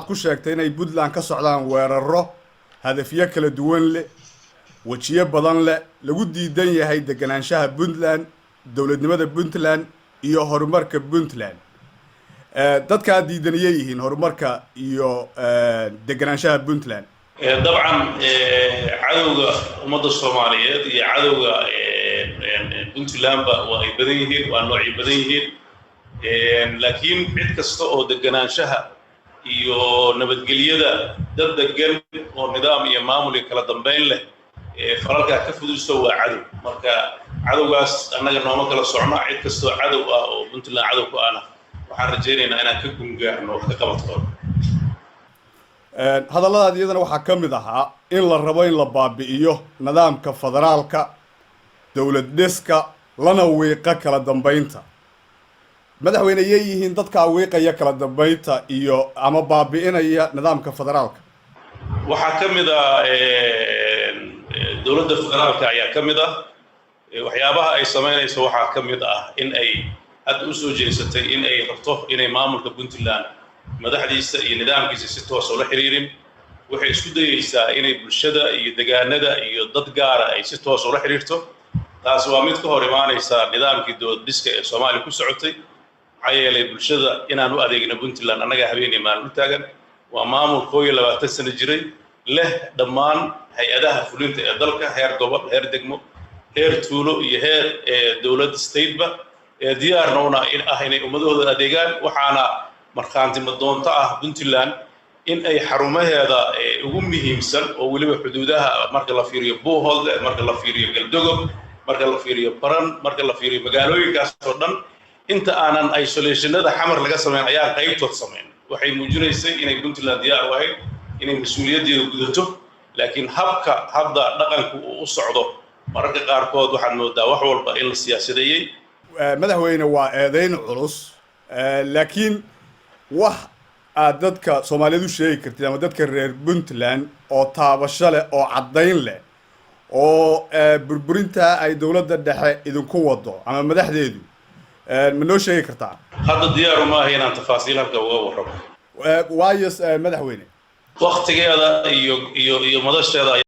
Waxaad ku sheegtay inay Puntland ka socdaan weeraro hadafyo kala duwan leh, wejiyo badan leh, lagu diidan yahay deganaanshaha Puntland, dowladnimada Puntland iyo horumarka Puntland. Dadkaa diidaniyay yihiin horumarka iyo deganaanshaha Puntland? Dabcan, cadowga ummadda Soomaaliyeed iyo cadowga Puntlandba waa ay badan yihiin, waa noocay badan yihiin, laakiin cid kasta oo deganaanshaha iyo nabadgelyada dad degan oo nidaam iyo maamul iyo kala dambayn leh falalkaa ka fudusto waa cadow. Marka cadowgaas annaga nooma kala socno. Cid kastoo cadow ah oo Puntland cadow ku ahna waxaan rajaynaynaa inaan ka gungaarno wax ka qabadkooda. Hadalladaad iyadana waxaa ka mid ahaa in la rabo in la baabi'iyo nidaamka federaalka, dowlad dhiska, lana wiiqa kala dambaynta. Madaxweyne, yay yihiin dadkaa wiiqaya kala dambaynta iyo ama baabi'inaya nidaamka federaalka? Waxaa ka mid ah dowladda federaalka ayaa ka mid ah. Waxyaabaha ay samaynayso waxaa ka mid ah in ay hadda u soo jeesatay in ay rabto inay maamulka Puntland madaxdiisa iyo nidaamkiisa si toosa ula xiriirin. Waxay isku dayeysaa inay bulshada iyo degaanada iyo dad gaara ay si toosa ula xiriirto. Taasi waa mid ka hor imaanaysa nidaamkii dowlad dhiska ee Soomaaliya ku socotay, maxaa yeelay bulshada inaan u adeegno Puntland annagaa habeenii maalin u taagan. Waa maamul 21 sano jiray, leh dhammaan hay-adaha fulinta ee dalka, heer gobol, heer degmo, heer tuulo iyo heer dowlad stateba, diyaarna una ah inay ummadahooda adeegaan. Waxaana markhaanti madoonto ah Puntland in ay xarumaheeda ugu muhiimsan oo weliba xuduudaha marka la fiiriyo Buuhoodle, marka la fiiriyo Galdogob, marka la fiiriyo Baran, marka la fiiriyo magaalooyinkaas oo dhan, inta aanan isolationada Xamar laga samayn ayaan qaybtood samayn. Waxay muujinaysay inay Puntland diyaar u ahayd inay mas-uuliyaddeeda gudato. Laakiin habka hadda dhaqanku uu u socdo, mararka qaarkood waxaad moodaa wax walba in la siyaasadeeyey. Madaxweyne, waa eedayn culus, laakiin wax aad dadka Soomaaliyeed u sheegi kartid ama dadka reer Puntland oo taabasho leh oo caddayn leh oo burburintaa ay dowladda dhexe idinku wado ama madaxdeedu ma noo sheegi kartaa? Hadda diyaaru maaha inaan tafaasiil halka uga warramo. Waayo, madaxweyne? Waktigeeda iyo madasheeda.